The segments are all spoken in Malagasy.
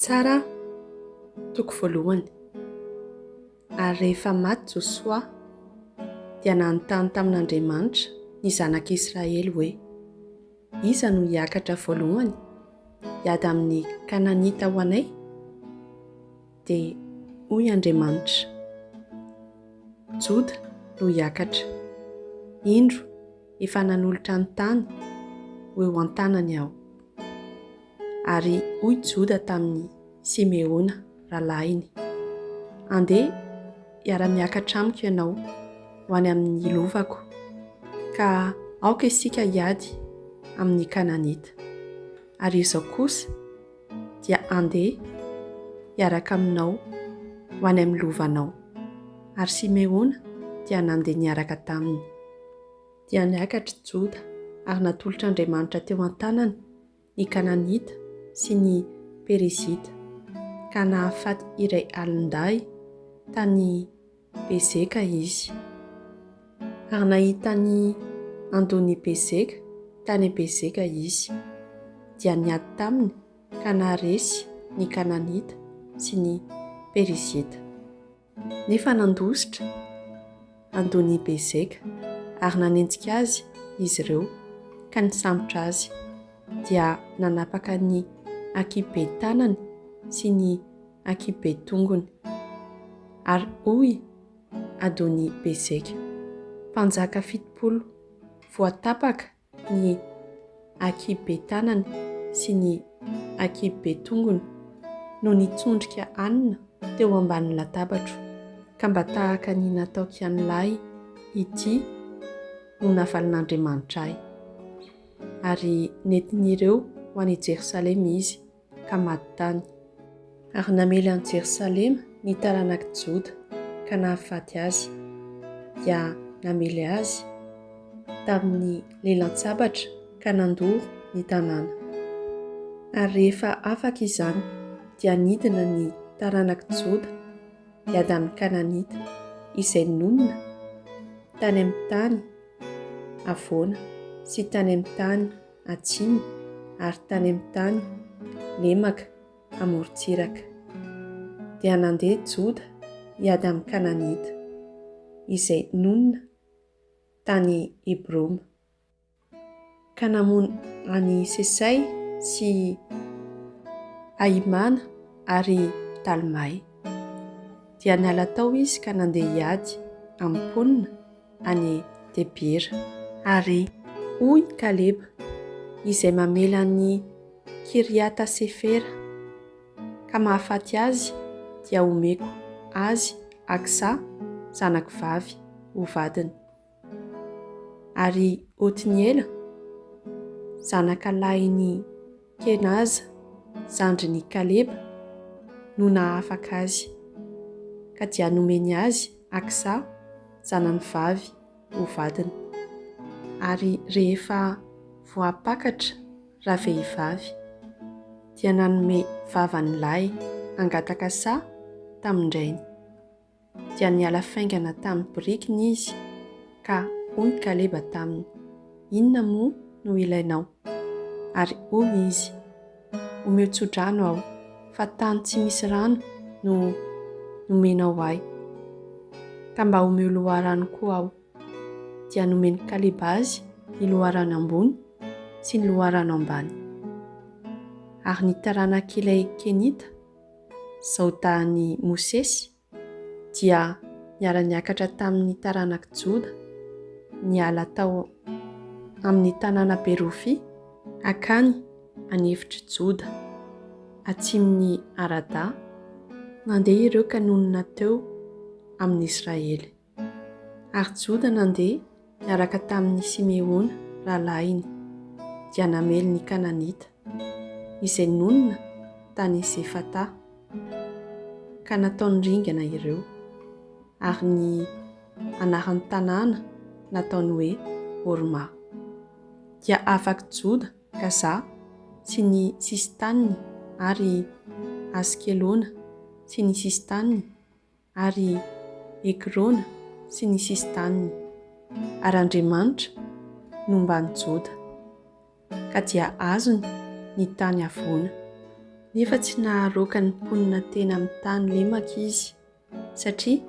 Tsara toko voalohany. Ary rehefa maty Josoa, dia nanontany tamin'Andriamanitra ny zanak'Israely hoe, Iza no hiakatra voalohany hiady amin'ny Kananita ho anay? Dia hoy Andriamanitra, Joda no hiakatra. Indro, efa nanolotra ny tany ho eo an-tanany aho. Ary hoy Joda tamin'i Simeona rahalahiny, Andeha hiara-miakatra amiko ianao ho any amin'ny lovako, ka aoka isika hiady amin'ny Kananita. Ary izaho kosa dia handeha hiaraka aminao ho any amin'ny lovanao. Ary Simeona dia nandeha niaraka taminy. Dia niakatra i Joda ary natolotr'Andriamanitra teo an-tanany ny Kananita sy ny Perizita, ka nahafaty iray alin-dahy tany Bezeka izy. Ary nahita ny andon'i Bezeka tany Bezeka izy, dia niady taminy ka naharesy ny Kananita sy ny Perizita. Nefa nandositra andon'i Bezeka ary nanenjika azy izy ireo ka nisambotra azy, dia nanapaka ny ankihibe-tanany sy ny ankihibe-tongony. Ary hoy Adoni-Bezeka, Mpanjaka 70 voatapaka ny ankihibe-tanany sy ny ankihibe-tongony no nitsondrika hanina teo ambanin'ny latabatro, ka mba tahaka ny nataoko an'ilay ity no navalin'Andriamanitra ahy. Ary nentin'ireo ho any Jerosalema izy, ka maty tany. Ary namely an'i Jerosalema ny taranak'i Joda ka nahafaty azy, dia namely azy tamin'ny lelan-tsabatra ka nandoro ny tanàna. Ary rehefa afaka izany, dia nidina ny taranak'i Joda hiady amin'ny Kananita, izay nonina tany amin'ny tany havoana sy tany amin'ny tany atsimo ary tany amin'ny tany lemaka amorontsiraka. Dia nandeha Joda hiady amin'ny Kananita, izay nonina tany Hebroma, ka namono an'i Sesay sy Ahimana ary Talmay. Dia niala tao izy ka nandeha hiady amin'ny mponina any Debira. Ary hoy Kaleba, Izay mamela an'i Kiriata-sefera ka mahafaty azy dia homeko azy Aksa zanako vavy ho vadiny. Ary Otniela, zanakalahin'i Kenaza, zandrin'i Kaleba, no nahafaka azy, ka dia nomeny azy Aksa zanany vavy ho vadiny. Ary rehefa voampakatra ravehivavy, dia nanome vava ny lahy hangataka saha tamin-drainy. Dia niala faingana tamin'ny borikiny izy, ka hoy Kaleba taminy, Inona moa no ilainao? Ary hoy izy, Omeo tsodrano aho, fa tany tsy misy rano no nomenao ahy, ka mba omeo loharano koa aho. Dia nomen'i Kaleba azy ny loharano ambony sy ny loharano ambany. Ary ny taranak'ilay Kenita, zaodahin'i Mosesy, dia niara-niakatra tamin'ny taranak'i Joda, niala tao amin'ny tanàna Berofia hankany an'efitr'i Joda, atsimon'i Arada, nandeha ireo ka nonina teo amin'i Israely. Ary Joda nandeha niaraka tamin'i Simeona rahalahiny, dia namely ny Kananita, izay nonina tany Zefata, ka nataony ringana ireo, ary ny anaran'ny tanàna nataony hoe Horma. Dia afak'i Joda Gaza sy ny sisin-taniny ary Askelona sy ny sisin-taniny ary Ekrona sy ny sisin-taniny, ary Andriamanitra nomba an'i Joda, ka dia azony ny tany havoana. Nefa tsy naharoaka ny mponina teny amin'ny tany lemaka izy, satria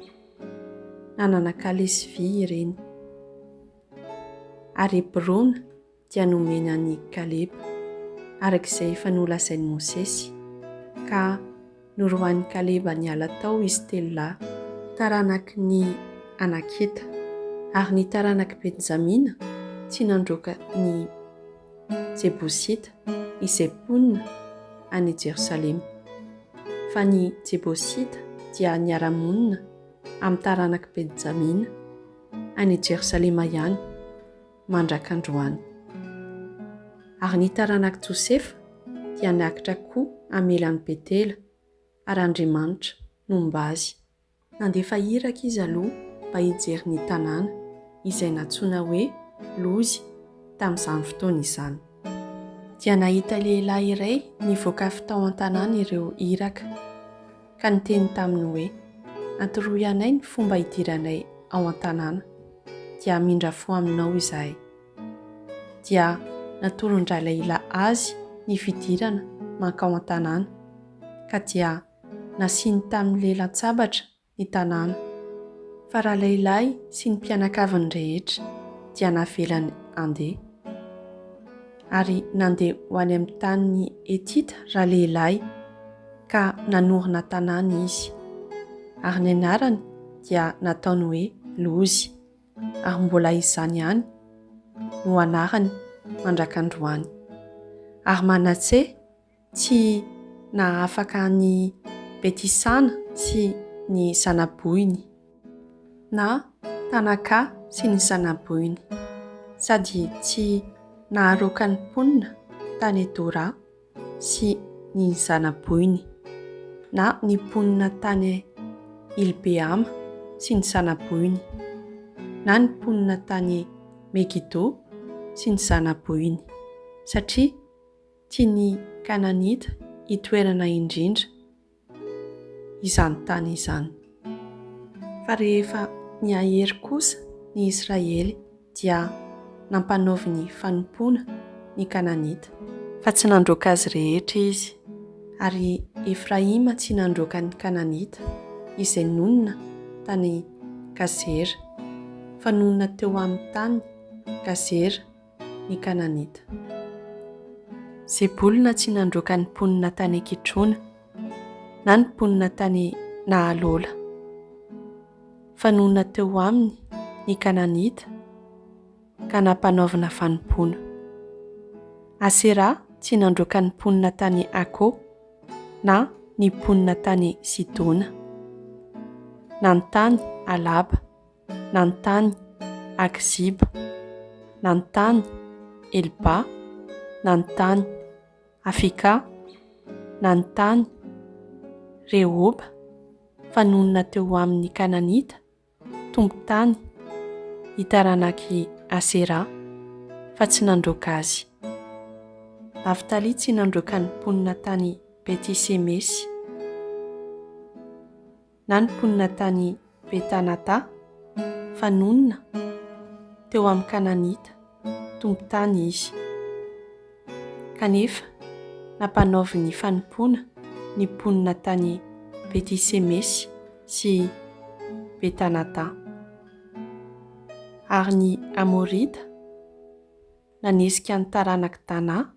nanana kalesy vy ireny. Ary Hebrona dia nomena an'i Kaleba, araka izay efa nolazain'i Mosesy, ka noroahin'i Kaleba niala tao izy telo lahy, taranaky ny Anakita. Ary ny taranak'i Benjamina tsy nandroaka ny Jebosita izay mponina any Jerosalema, fa ny Jebosita dia niara-monina amin'ny taranak'i Benjamina any Jerosalema ihany mandraka androany. Ary ny taranak'i Josefa dia niakatra koa hamela an'i Betela, ary Andriamanitra nomba azy. Nandefa iraka izy aloha mba hijery ny tanàna, izay nantsoina hoe Lozy tamin'izany fotoana izany. Dia nahita lehilahy iray nivoaka avy tao an-tanàna ireo iraka, ka niteny taminy hoe, Atoroy anay ny fomba hidiranay ao an-tanàna, dia hamindra fo aminao izahay. Dia natoron-dralehilahy azy ny fidirana mankao an-tanàna, ka dia Nasiany tamin'ny lelan-tsabatra ny tanàna, fa ralehilahy sy ny mpianakaviny rehetra dia navelany handeha. Ary nandeha ho any amin'ny tanin'ny Hetita ralehilahy, ka nanorina tanàna izy. Ary ny anarany dia nataony hoe Lozy, ary mbola izany ihany no anarany mandrak'androany. Ary Manase Tsy nahafaka an'i Betisana sy ny zana-bohiny, na Tanakà sy ny zana-bohiny, sady tsy naharoaka ny mponina tany Dora sy ny zana-bohiny, na ny mponina tany Ilbeama sy ny zana-bohiny, na ny mponina tany Megido sy ny zana-bohiny, satria Tian'ny Kananita hitoerana indrindra izany tany izany. Fa rehefa nihahery kosa ny Israely dia nampanaoviny fanompoana ny Kananita. Fa tsy nandroaka azy rehetra izy. Ary Efraima tsy nandroaka ny Kananita izay nonina tany Gazera, fa nonina teo amin'ny tany Gazera ny Kananita. Zebolona tsy nandroaka ny mponina tany Kitrona, na ny mponina tany Nahalola, fa nonina teo aminy ny Kananita ka nampanaovina fanompoana. Asera tsy nandroaka ny mponina tany Ako, na ny mponina tany Sidona, na ny tany Alaba. na ny tany Akziba, na ny tany Helba, na ny tany Afeka, na ny tany Rehoba, fa nonina teo amin' ny Kananita tompon-tany i taranak' i Asera, fa tsy nandroaka azy. Naftaly tsy nandroaka ny mponina tany Beti-semesy. Na ny mponina tany Betanata, fa nonina teo amin'ny Kananita tompon-tany izy. Kanefa nampanaoviny fanompoana ny mponina tany Beti-semesy sy Betanata. Ary ny Amorita nanesika ny taranak'i Dana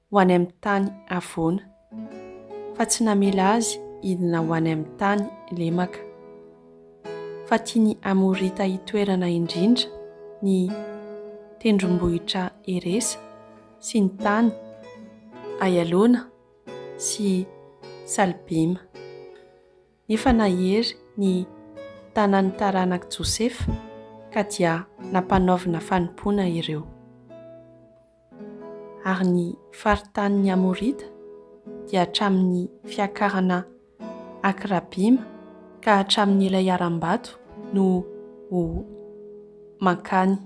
ho any amin'ny tany havoana, fa tsy namela azy hidina ho any amin'ny tany lemaka. Fa tian'i Amorita hitoerana indrindra ny tendrombohitra Heresa sy ny tany Aialona sy Salbima. Nefa nahery ny tanan'ny taranak'i Josefa, ka dia nampanaovina fanompoana ireo. Ary ny faritanin'ny Amorita dia hatramin'ny fiakarana Akrabima ka hatramin'ilay harambato no ho mankany.